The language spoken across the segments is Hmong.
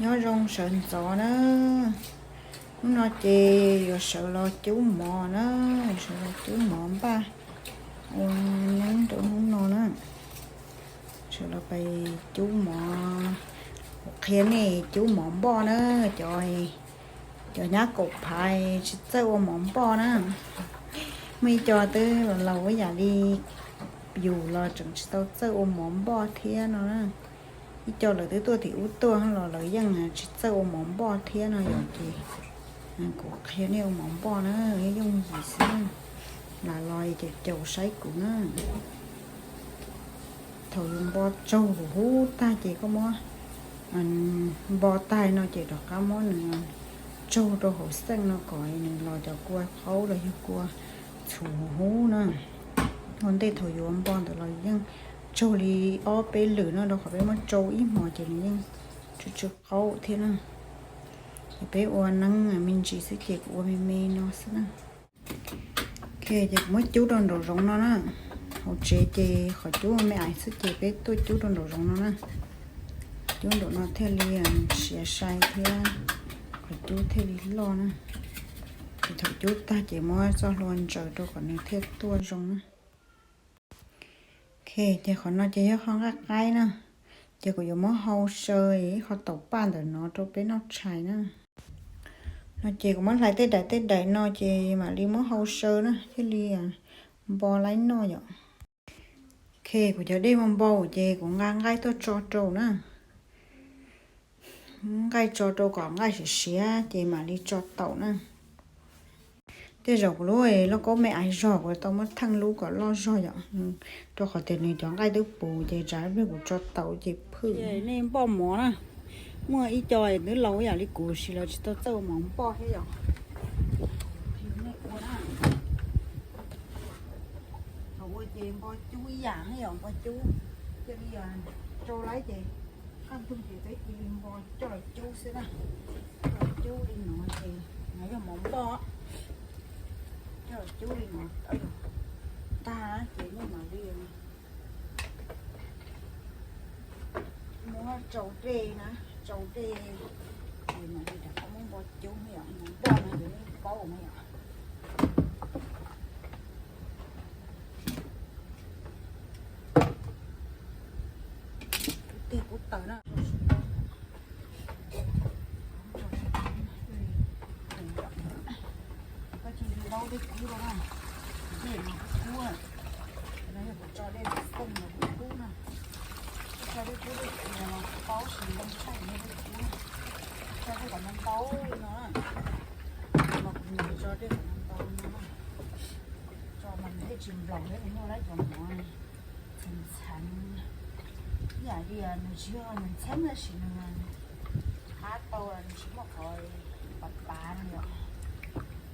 Nyob zoo sawv ntxov na. Hnub no ces yuav sawv los cub mov na, sawv los cub mov npaj ua neeb rau hnub no na. Sawv los pais cub mov, kuv qhia nej cub mov npoj na. Cov, cov nyab kaum phav tsis txawj ua mov npoj na. Muaj ib co twb laus ib yam li yus los tseem tsis tau txawj ua mov npoj thiab no na. Ib co lawv twb tuaj tim ub tuaj los lawv yeej tsis txawj ua mov npoj thiab no yom. Ces kuv qhia nej ua mov npoj na, yooj yim xwb. Lam los ces caum saib kuv na. Thaum yus npo tsaug huv huv tag ces koj muab, npo tag no ces rov qab muab nws tsaug rau hauv xeej no kom nws los cov kua qaub los yog kua txhuv huv huv na. Ua ntej thaum yuav npo ntawd los yeej tsaug li ob peb lwm no rau qhov peb muab tsau ib hmos ces nws yeej tsw tsw qaub thiab na. Ces peb ua neeb me ntsis xwb ces kuv ua me me no xwb na. Ok, ces kuv muab cub rau nraum zoov no na. Hauv tsev ces qhov cub me ais xwb ces peb tuaj cub rau nraum zoov no na. Cub nraum no thiaj li siav sai thiab qhov cub thiaj li loj na. Ces thaum cub tag ces muab txoj hlua ntsaws rau kom nws thiaj tuaj zoo na. Ok, ces qhov no ces yog qhov nqaij qaib na. Ces kuv yuav muab hau saw ib qho taum paj ntawm no rau peb noj tshais na. No ces kuv muab hlais tej daim tej daim no ces mam li muab hau saw na thiaj li npo laib noj yom. Ok, kuv cov dej npau npau ces kuv nqa nqaij tuaj tso rau na. Nqaij tso rau kom nqaij siav siav ces mam li tso taum na. Tej zaum kuv lub lauj kaub me ais zog kuv tau muab theej lub kom loj zog yom, rau qhov tias nws cov nqaij twb puv ces tsam ib pliag kuv tso taum ces phwj. Nej npoj mov na, muaj ib co twb laus ib yam li kuv sis lawv tsis tau txawj ua mov npoj thiab yom. Thaum ua ces npo cub ib yam thiab yom, npo cub cia li rau laib ces qaj ntug ces peb cia li npo coj los cub xwb na. Coj los cub li no ces no yog mov npoj, coj los cub li no tag ces nej mam li muab tsau dej na, tsau dej ces mam li rov qab muab npo cub na yom, mov npoj no ces nej paub na yom. Kub tig kub taws na. Koj cia li laub dej kub rau na, dej no kub kub, no yog kuv tso dej xeej no kub kub na. Koj tso dej kub dej kub no paub tsis ntoo tshaj no dej kub. Tso dej kom ntau ntau li no na, mas kuv nyiam tso dej kom ntau ntau li no na. Tso mas nws thiaj tsis nplaum thiab, nws muaj lawm cov mov ntxheev ntxheev, ib yam li nws tsis yog nws ntxheev tab sis nws qab tau nws tsis muaj qhov pav pav no yom,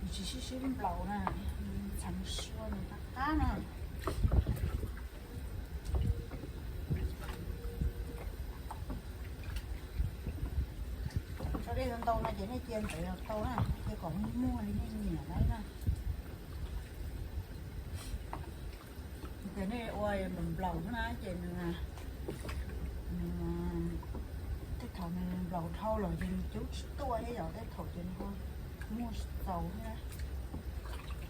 nws tsis sib sib nplaum na, nws ntxheev sua nws qab qab na. Tso dej ntau no ces nej cia ntawd los tau na, cia kom muag li nej nyiam lawm na. Ces nej ua nplaum nplaum xwb na ces nws, nws, tej thaum nws nplaum dhau lawm ces nws cub tsis tuaj thiab yom, tej thaum ces nws muag tsis txaus thiab.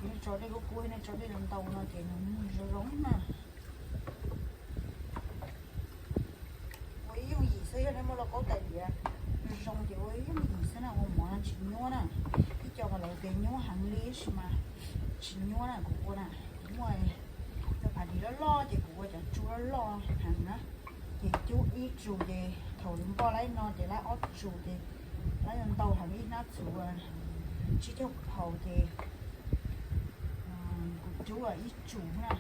Nej tso dej kub kub, nej tso dej ntau no ces nws muag zoo zoo na. Ua ib yooj yim xwb, yog nej muaj lauj kaub tais diav zoo ces ua ib yooj yim xwb na, ua mov no tsis nyuaj na. Ib co mas lawv tias nyuaj heev li tab sis mas tsis nyuaj na, kuv ua na, kuv muaj cov phav dis loj loj ces kuv ua cov tsu loj loj heev na. Ces cub ib tsu ces thaum npoj laib no ces laib ob tsu ces laib ntau heev, ib hnab txhuv tsib caug phaus ces kuv cub ib tsu na,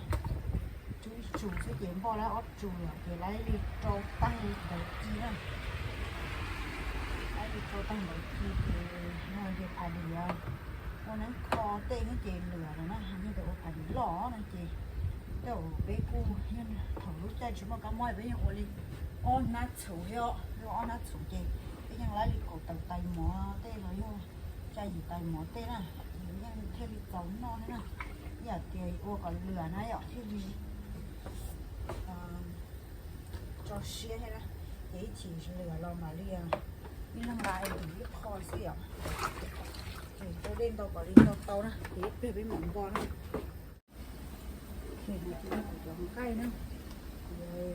cub ib tsu xwb ces npoj laib ob tsu lawm ces laib li rau tag ntawd ci na. Laib li rau tag ntawd ci ces no ces phav dis ua neeb kho tej no ces lwam lawm na, yog tias ua phav dis loj no ces tej zaum peb kuj, thaum lub caij tsis muaj kab mob peb yeej ua li ob hnab txhuv thiab, ob hnab txhuv ces peb yeej laib li kaum tawm tais mov tej los yog xya yim tais mov tej na, ces yeej thiaj li txaus noj thiab na. Ib yam tias ua kom lwam na yom thiaj li tso siab thiab na, ces ib chim lwam los mam li Ib leeg nqa ib qho xwb yom. Rau dej ntau kom li ntau tau na, ces ib pliag peb mam npo na. Ces no ces kuv cov nqaij na, kuv yuav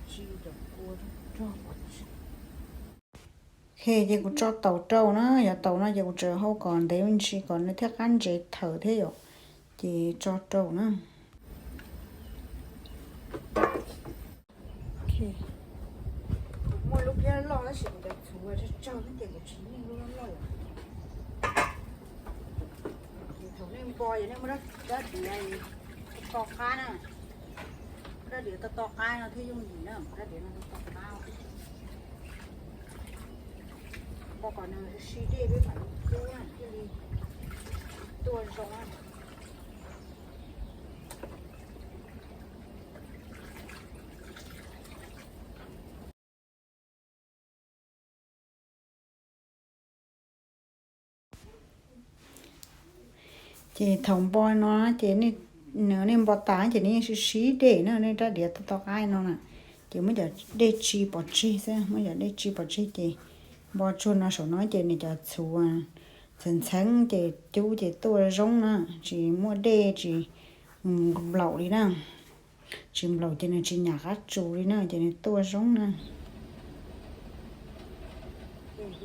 tsis cov kua rog. Ok, ces kuv tso taum rau na, yog taum no ces kuv tseem hau kom ntev me ntsis kom nws thiaj qab ntsev thawm thiab yom. Ces tso rau na. Kuv muaj lub pliag loj tab sis kuv cov txhuv tsawg tsawg thiab ces kuv tsis yeej lub loj loj lawm. Ces thaum nej npo ces nej muab rab diav to qab na. Muab rab diav to to qab no thiaj yooj yim na, rab diav no to to qab. Npo kom nws sib dej peb mam li cub na thiaj li tuaj zoo na. Ces thaum npo no ces nws, nej npo tas ces nws yeej sib sib dej na, nej rab diav to to qab no na. Ces muab cov dej tsi pov tseg xwb, muab cov dej tsi pov tseg ces npo tsuag no saum no ces nws cov txhuv ntxheev ntxheev ces cub ces tuaj zoo na, tsis muaj dej tsis nplaum li na. Tsis nplaum ces nws tsis nyam qab tsus li na, ces nws tuaj zoo na.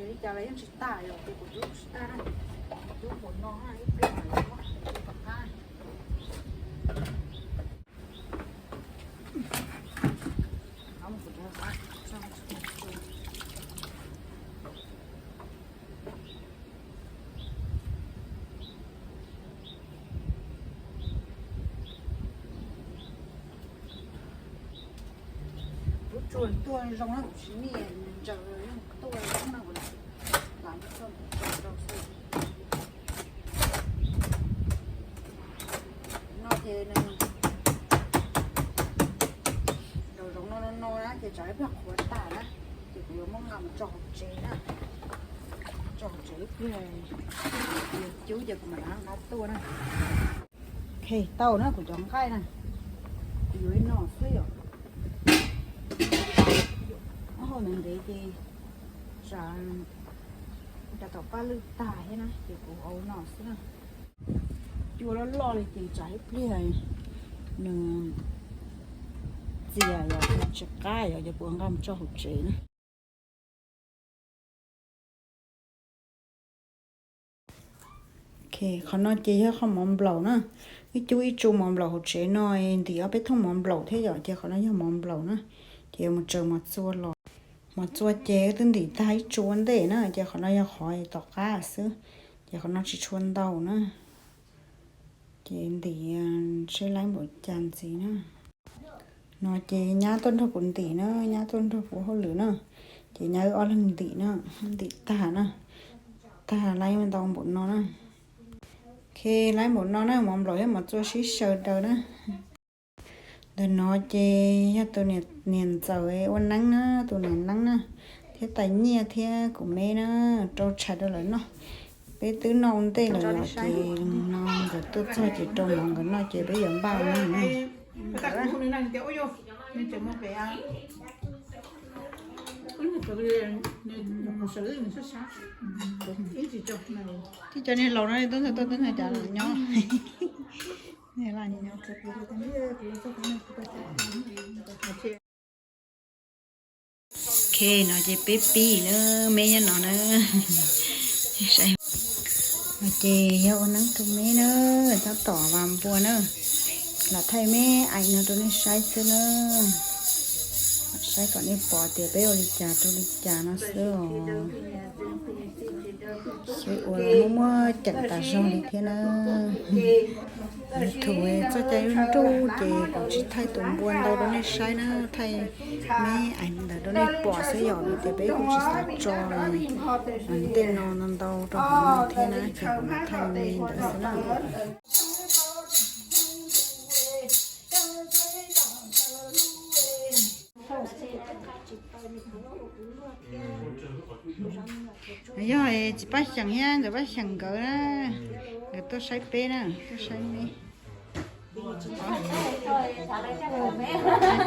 Li cas los yeej tsis tag, yog tias kuv cub tsis tag na, cub npaum no ib pliag mam li muab cub tom qab. Kuv tsuas tuaj zoo na, kuv tsis niaj ntsaws yeej tuaj zoo na, kuv lam muab txoj ntawd tso rau xwb. No ces nws nraum zoov no no no na ces tsam ib pliag qhuav tas na, ces kuv yuav muab nqa mus tso hauv tsev na. Tso hauv tsev ib pliag, cub ces kuv mam rov qab tuaj na. Ok, tau na kuv cov nqaij na, kuv yuav li no xwb yom. Ob hau ntev ntev ces tsam kuv rov tom paj lwj tag thiab na ces kuv ua li no xwb na. Cua loj loj li ces tsam ib pliag nws txias yom, tsis qab yom, ces kuv nqa mus tso hauv tsev na. Ok, qhov no ces yog qhov mov nplaum na. Wb cub ib tsu mov nplaum hauv tsev no, ntim ob peb thooj mov nplaum thiab yom, ces qhov no yog mov nplaum na. Ces yuav mus tsaws mov txua los. Mov txua ces wb twb ntim tag ib tsu ua ntej na, ces qhov no yog qhov tom qab xwb, ces qhov no tsis tshua ntau na. Ces ntim seb laib npaum cas ntxiv na. No ces nyab tuaj nrog kuv ntim na, nyab tuaj nrog kuv hauj lwm na. Ces nyab wb ob leeg ntim na, ntim tag na, tag laib ntau npaum no na. Ok, laib npaum no na, mov nplaum thiab mov txua sib xyaw daws na. Ntawm no ces yog tus niam ntxawm ua neeb na, tus niam neeb na, thiab tais nyiaj thiab kuv me na, rau tshais rau lawv noj. Peb twb noj ua ntej lawm los ces no nkawd tuaj txog ces rau mov nkawd noj ces peb yuav npaj no na. Tib cov niag laus no tuaj ntxhais tuaj tuaj ntxhais cas los nyob. Ok, no ces peb pib na, me nyob no na. No ces yog ua neeb rau me na, tab tom vas npua na. Lam thaij me aiv no rau nej saib xwb na. Saib kom nej pom tias peb ua li cas rau li cas no xwb os. Seb ua muaj muaj ceem tas zog li thiab na. YouTube txoj cai nruj ces kuv tsis thaij tus npua ntau rau nej saib na, thaij me aiv ntawd rau nej pom xwb yom, vim tias peb kuj tsis xav tso tej no ntau ntau rau hauv no thiab na, ces kuv thaij me ntawd xwb na. Yog txiv Paj Xyeem thiab ntxawm Paj Xyeem nkawd na, nkawd tuaj saib peb na, tuaj saib me.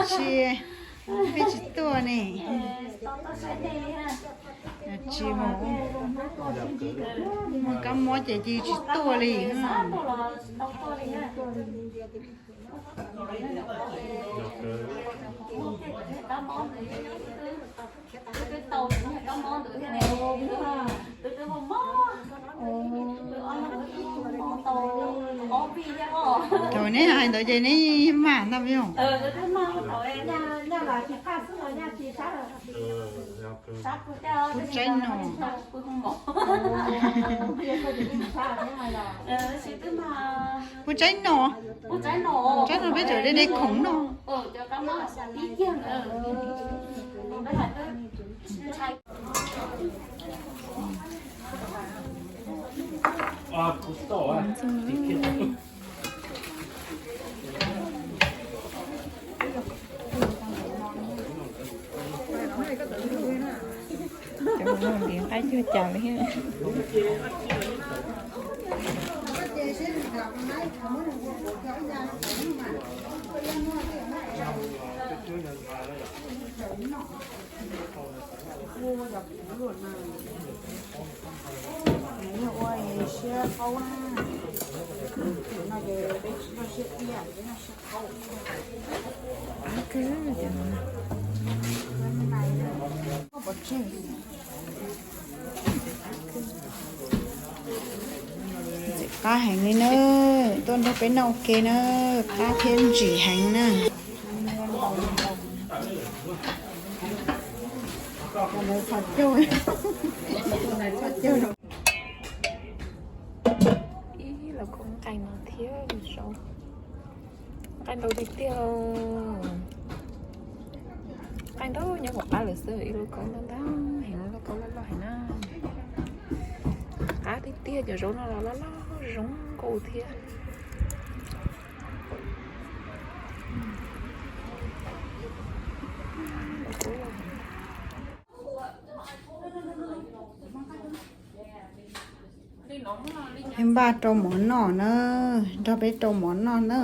Tsis, peb tsis tuaj ne. Tsis mus, mus kab mob ces cia tsis tuaj li. Thaum neb hais ntawd ces neb mag ntag yog. Pub tsaib no. Pub tsaib no. Tsaib no peb tseem de de khoom no. Cov nqaij cuag cas li thiab. Yog ua siab qaub na, no ces peb tsis noj siab tiag, peb noj siab qaub. Ntxim qab heev li na, tuaj nrog peb noj ua ke na, qab thiab ntsim heev na. Ib lauj kaub nqaij no thiab zaub, nqaij ntau tiag tiag. Nqaij ntau nyob hauv qab lawm xwb, ib lauj kaub ntau ntau heev, lauj kaub loj loj heev na. Qab tiag tiag, cov zaub no los loj loj zoo nkauj thiab. Peb npaj rau mov noj na, nrog peb rau mov noj na.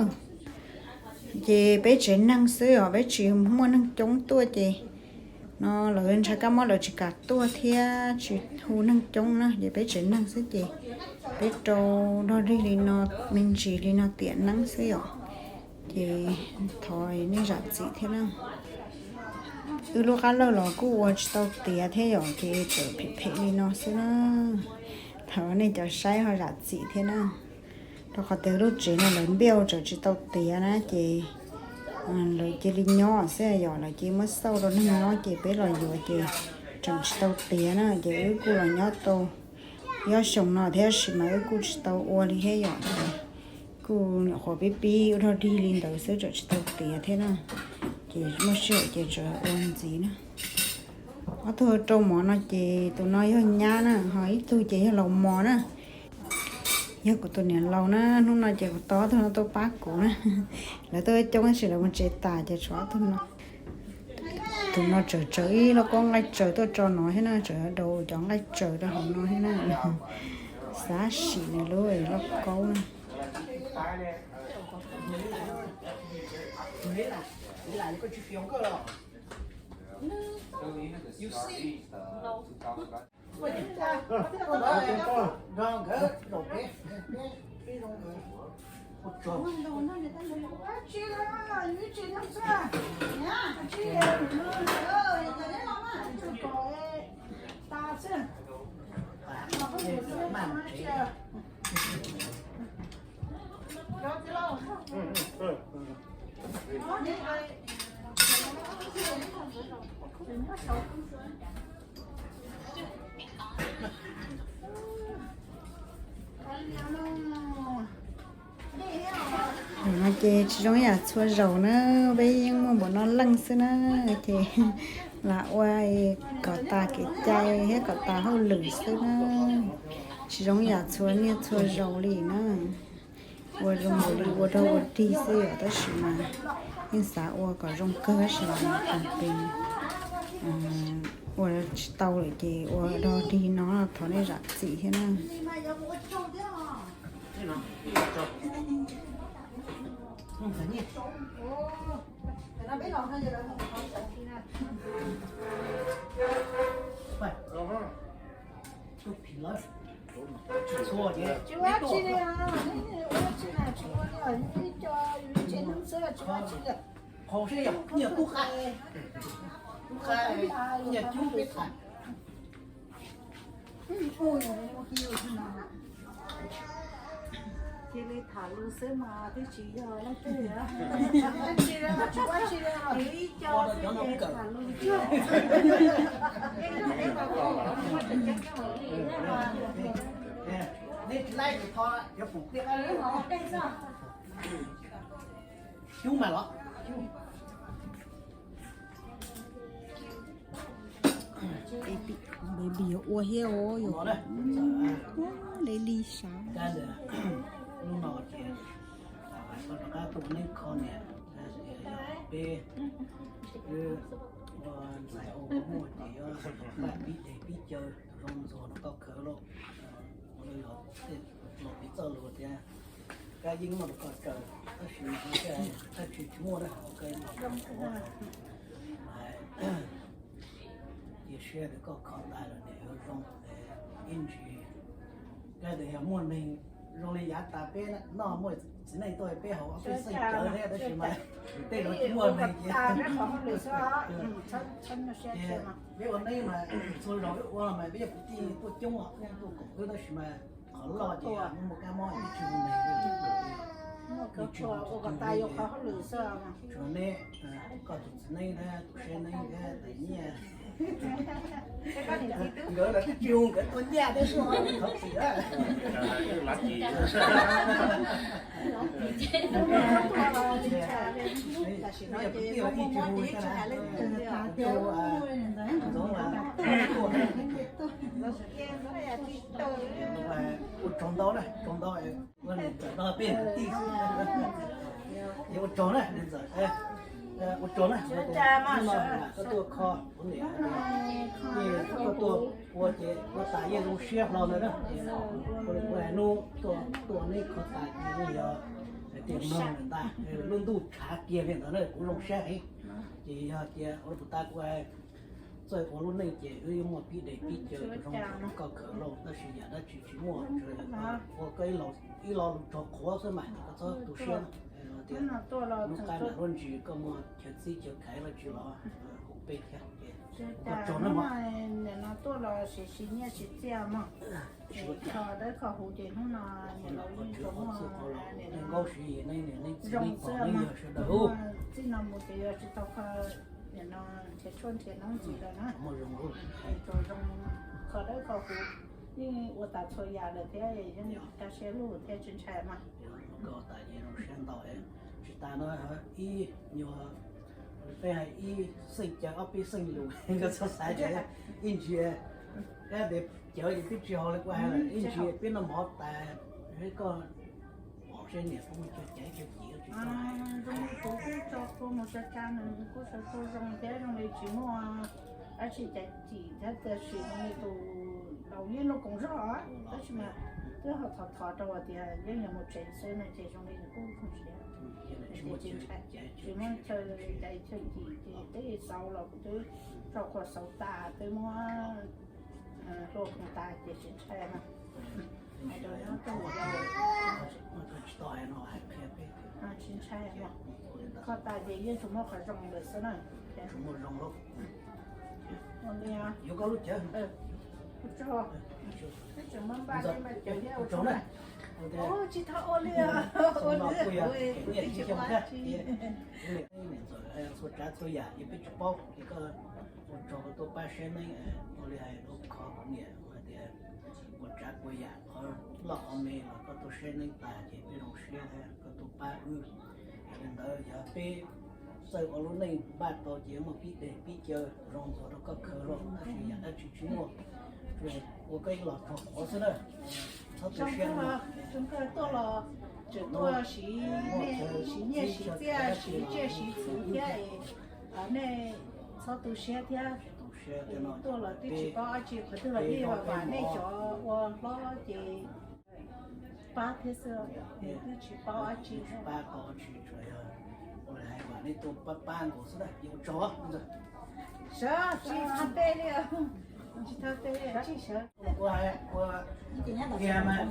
Ces peb tsev neeg xwb os, peb tsis muaj neeg coob tuaj ces no lawv ntshai kab mob lawv tsis kam tuaj thiab tsis hu neeg coob na, ces peb tsev neeg xwb ces peb rau dog dig li no, me ntsis li no tiam neeb xwb yom. Ces thov nej zam txim thiab na. Wb lub qab lawj los kuj ua tsis tau tiav thiab yom, ces txawm phem phem li no xwb na. Thov nej cov saib ho zam txim thiab na. Rau qhov tias lub tsev no lawv npiaj ua tseem tsis tau tiav na, ces lawv cia li nyob xwb yom, lawv cia li muab xauj rau neeg nyob ces peb los yuav ces tseem tsis tau tiav na, ces wb kuj los nyob tau ob xyoos no thiab tab sis mas wb kuj tsis tau ua li thiab yom, ces kuj nyuam qhuav pib pib ua dog dig li ntawd xwb tseem tsis tau tiav thiab na, ces muaj sij hawm ces tseem ua ntxiv na. Ob tug rau mov no ces tus no yog nyab na, ho ib tug ces yog laus mos na. Yog kuv tus niam laus na, hnub no ces kuv tau ob tug no tuaj pab kuv na. Lawv tuaj coob tab sis lawv mus tsev tas ces tshuav ob tug no. Tus no tseem tsaws ib lauj kaub nqaij tsaws tuaj tso no thiab na, tseem daus cov nqaij tsaws rau hauv no thiab na. Xav sim nws lub lauj kaub na. Zaum no ces tsis zoo ib yam txhua zaus na, peb yeej muaj npaum no leej xwb na, ces lam ua kom tas kev cai thiab kom tas hauj lwm xwb na, tsis zoo ib yam txhua niaj txhua zaus li na. Ua zoo nkaus li ua dog ua dig xwb yom, tab sis mas yeej xav ua kom zoo kawg tab sis mas pes ua tsis tau lawm ces ua dog dig no thov nej zam txim thiab na. Tsis ua tsi li, ua tsi na, tsis ua li, ib co yus ib tsev neeg xwb, tsis ua tsi li. Qhov seb yog nyiaj kub qab, kub qab, nyiaj cub peb tham. Cia li tham lus xwb mas twb tsis yog leej twg. Ib co xwb ces tham lus xwb. Neb tsis laib ces tho cov pum pliaj. Cub mas los. Baby ua thiab os, yog li li sav. Lub no ces koj rov qab tuaj neb kho niam, peb ua ntxhais ua muam ces yuav npaj pib deg pib caw zoo ntxuag rau koj khawv lauj. Ua li los tej los piv txoj lus tias kab yeeb muaj rau koj kaw, tab sis thaj tswg tsis muaj na, koj los cia siab tias koj kho tas lawm niam yuav zoo ib ntsis. Kab tias yog muaj neeg zoo li yav tas peb noj muaj txiv neej tuaj peb haus ob peb xeej cawv thiab tab sis mas tej zaum tsis muaj neeg ces peb ua neeb mas txhua zaus peb ua mas peb yog kwv tij tuaj coob os, tuaj koom wb tab sis mas qhov loj ces muaj muaj kab mob ib tsis muaj neeg. Tsuas neb, koj tus txiv neeb thiab tus saib neeb thiab tus nyiaj. Nkawd los twb tsis hu nkawd tuaj nyiaj thiab, thov txim. Ua tsaug ntau na, tsaug ntau. Ua niam ntxawm no peb kwv tij xwb. Ua tsaug na niam ntxawm, ua tsaug na. Koj tuaj kho kuv niam, koj tuaj ua ces ua tas yeej zoo siab hlo ntawd na. Ua hais hnub tuaj neb kho tas ces yeej yog hais tias mloog lawm ntag, lub ntuj tshav kiag li ntawd na kuv zoo siab heev. Ces yog tias ua puas tas kuv txawj ua lub neej ces wb yuav muaj pib deg pib caw zoo rau koj khawv lauj, tab sis yam dab tsi tsis muaj, ua koj ib lo lus tso qhuav xwb mas koj txhob tu siab. Tias hnub qab nram lub ntsis koj muaj chaw txib chaw khaiv dab tsi los hu peb thiab. Nim no tuaj los siv siv nyiaj siv txiaj mog. Kho dawb kho huv ces hnub no niam laus yeej tsuas muaj, niam no zoo xwb, txij no mus ces yog tsis tau kho, nim no nrhiav tshuaj nrhiav noob ntxiv lawm na. Tsuas zoo kho dawb kho huv, yeej ua tas txhua yam lawm thiab yeej kaj siab lug thiab tsis ntshai mas. Tsis tas no ib nyuag, peb hais ib xeej caw ob peb xeej lus, nkawd txhob xav tias ib ntsis, kab tias cawv ces twb tsis haus li kuv hais lawm, ib ntsis peb noj mov tas, koj pom seb niam pub cov caiv cov cim tsis tau hais. Zoo li kuv kuj tso tua mus tsa tsa nws kuj tso tua zoo thiab zoo li tsis muaj dab tsi caiv cim thiab, tiam sis zoo li tus laus yeej lub koom zog, tab sis mas twb ho thov thov rau hais tias yeej yuav mus tsev xwb no ces zoo li nws kuj zoo siab. Tsis muaj chaw caiv chaw cim ces tej xauv los kuv twb tso qhuav xauv tas twb muab hlua khoom tas ces tsis ntshai no. Tsis ntshai, kho tas ces yeej tsuas muaj qhov zoo lawm xwb na. Ua li, tseem muab npaj li npaj cawv thiab ua tsaug na. Tsis tau ua li, ua li, tsis ua tsi. Txhua tsav txhua yam ces peb tsis paub ces koj ua tsaug koj tuaj pab saib neeb, ua li hais lub khov kuv niam hais tias ua tsav ua yam qhov loj qhov me los koj tuaj saib neeb tas ces peb zoo siab thiab koj tuaj pab wb. Yog li ntawd yog peb txawj ua lub neej npaj tau ces muaj pib deg pib caw zoo ntxuag rau koj khawv lauj, tab sis yam dab tsi tsis muaj, ua koj ib los tsuag qhuav xwb na. Txhob tu siab. Tuaj los tseem tuaj siv nyiaj siv txiaj siv tsiaj siv txhu thiab, nej txhob tu siab thiab. Tuaj los twb tsis paub dab tsi, qhov twg los yeej vam nej cov ua hlob ces pab thiab xwb, twb tsis paub dab tsi. Pab tau dab tsi, tsuas yog ua li hais vam nej tuaj pab pab nkaus xwb na, ua tsaug. Sawv tsis txog peb li. Ua, ua, tiag mas,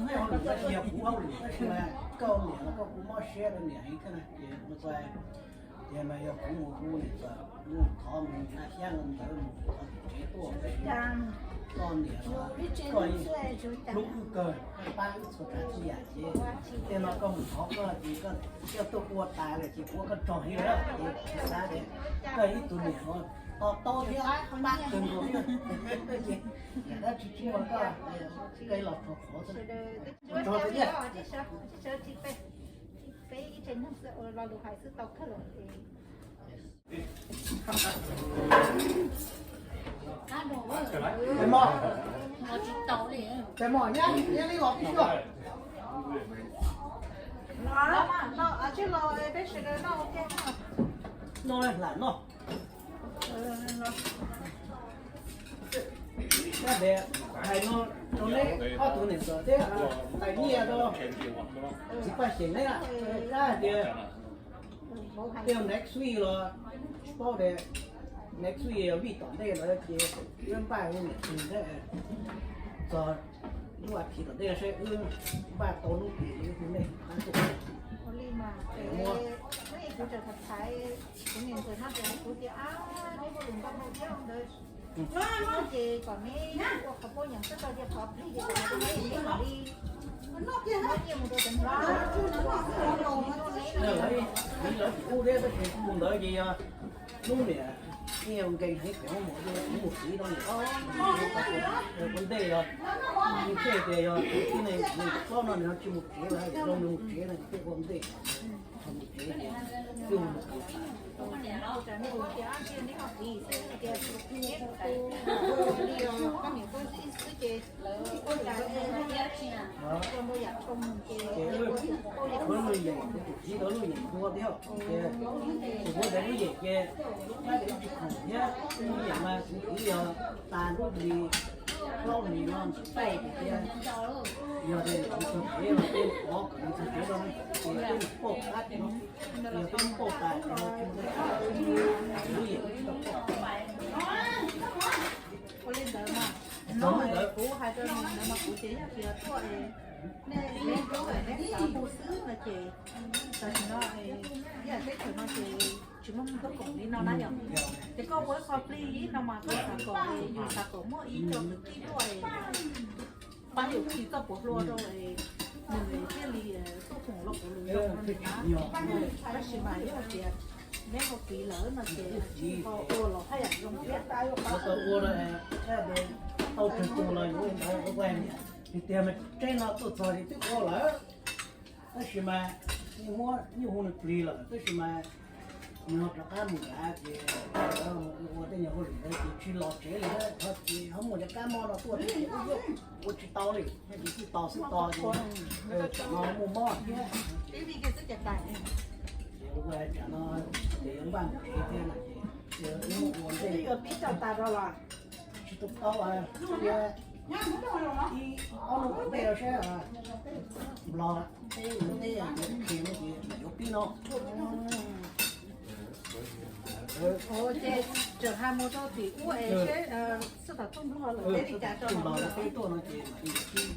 yog kuv ua lwm tab sis mas koj niam los koj kuv mob siab rau niam heev thiab na, ces ua txuas tiag mas yog kuv mus hu niam txawm mus thov mus nqa xyab ntawv mus thov tim tsev tuaj, koj niam los koj hlub wb kawg, koj pab wb txhua tsav txhua yam ces tej no koj mus thov koj ces koj coj tuaj ua tas lawm ces kuv ua koj tsaug heev lawm ces kuv xav tias koj ib tug niam uas to taub thiab pab kawg nkaus thiab. Ces yam dab tsi tsis muaj koj, koj ib los txog qhov txog tiag. Tais mos, tais mos, nyab, nyab li los tib xyuas. No, hlam no. Kab tias hais no rau neb ob tug niam ntxawm thiab tais nyiaj rau txiv Paj Xyeem neb, kab hais tias tej next week los tsis paub tias next week yog vij tom ntej lawm ces wb npaj hu niam txiv thiab txog lub as thiv tom ntej saib wb npaj tau lub hlis li hu nej qab tuaj. Ua li mas, kuv niam ntxawm no ces kuv tias, ab, neb ua lus npaj hauv thiab ntawd ces kom neb ua qhov poj yam xwb tau tias qhov plig ces kom neb mam li muab nyiaj mus rau cov nplog. Lawv tsis pub thiab tab sis tus ntawd ces yog hnub niam yeej nkees heev, kuv mus tiv no niam, ua ntej yog, ntshe tias yog tus tib neeg mus txob no nws ho tsis mus tsev lawm, zoo nws mus tsev no ces thiaj ua ntej, mus tsev ces twb mus tiv. Ces lub yeem, kuv tus txiv tau lub yeem hu thiab, ces kuv muab ntawd lub yeem ces tab tias wb tsis khoom thiab, lub yeem mas kuv twb yog tas lub hlis plaub hlis no ntxim txaij ces tias yog tias kuv txog tsev los tej qhov kom nws txog tsev rau ces tej mus pauj qab ces no, yog tej mus pauj tas ces no tsis ntxaij lub yeem tsis tau pauj. Ua li ntawd mas, no kuv hais rau nws ntawd mas kuv ces yog tias tuaj nej lub neb xav hu xwb no ces tam sim no ib yam teb chaws no ces tsis muaj tub koom li no na yom. Ces koj ua ib qho plig no mas koj xav kom, yus xav kom muaj ib co kwv tij tuaj pab yus khi txoj puas hlua rau nws thiaj li tuaj koom los kuv lus zoo no na. Tab sis mas yog tias neb ho tiv lawm no ces ho ua los haj yam zoo thiab. Tau ua, tau tug tus los yuav ua ntawd ua tiag mas tseeb no tuaj txog ces twb ua lawm. Tab sis mas yeej muab nyuj hu nws plig lawm tab sis mas nws ho rov qab mus nrad ces ua tej nyuag hauj lwm ntawd ces tsis los tsev li, ces ho muaj cov kab mob no tuaj ces ua tsis tau li, ces tsis tos xwb tos ces tsam no muaj mob thiab. Ces ua tsam no ces yuav npaj mus tsev thiab no ces ua ntej. Tsis tau tau, ib ob hnub tom ntej saib Nplog teb ua ntej yuav qhia no ces yuav pib no. Ces tseem hais mus rau tim ub es seb xwb thaum tuaj Nplog lawm peb li cas rau Nplog lawm peb tuaj no ces mam li yuav pib.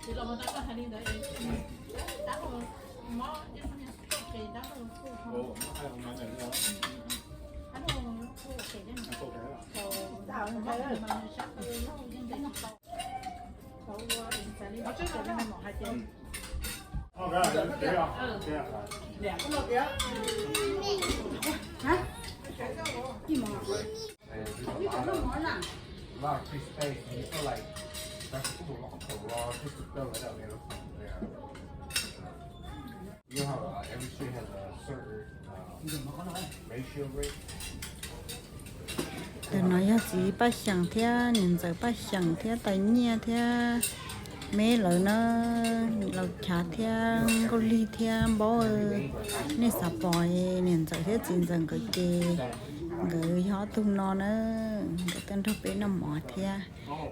Tsis los mus tau koj hais li ntawd es dab laug mob, dab laug kuj qis, dab laug kuj ho, dab laug kuj qis, dab laug mas nws sab qw lauj yeej ntes tsis tau. Thaum ua txais li no tsis tau li no hais tias Ntawm no yog txiv Paj Xyeem thiab niam ntxawm Paj Xyeem thiab tais Nyiaj thiab me lawv na, Laus Chav thiab Nkauj Lig thiab Npaub. Nej xav pom niam ntxawm thiab txiv ntxawm nkawd ces Nkawd yog ob tug no na, nkawd tuaj nrog peb noj mov thiab,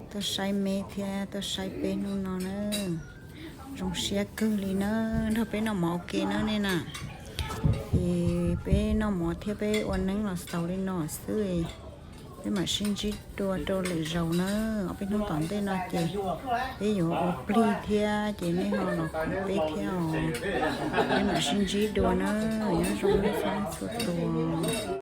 tuaj saib meb thiab tuaj saib peb hnub no na. Zoo siab kawg li na, nrog peb noj mov ua ke na nej na. Ces peb noj mov thiab peb ua neeb los xaus li no xwb, peb mam sib ntsib dua rau lwm zaus na. Ob peb hnub tom ntej no ces peb yuav ua plig thiab ces nej ho los koom peb thiab os. Peb mam sib ntsib dua na, nyob zoo nej txhua leej txhua tus.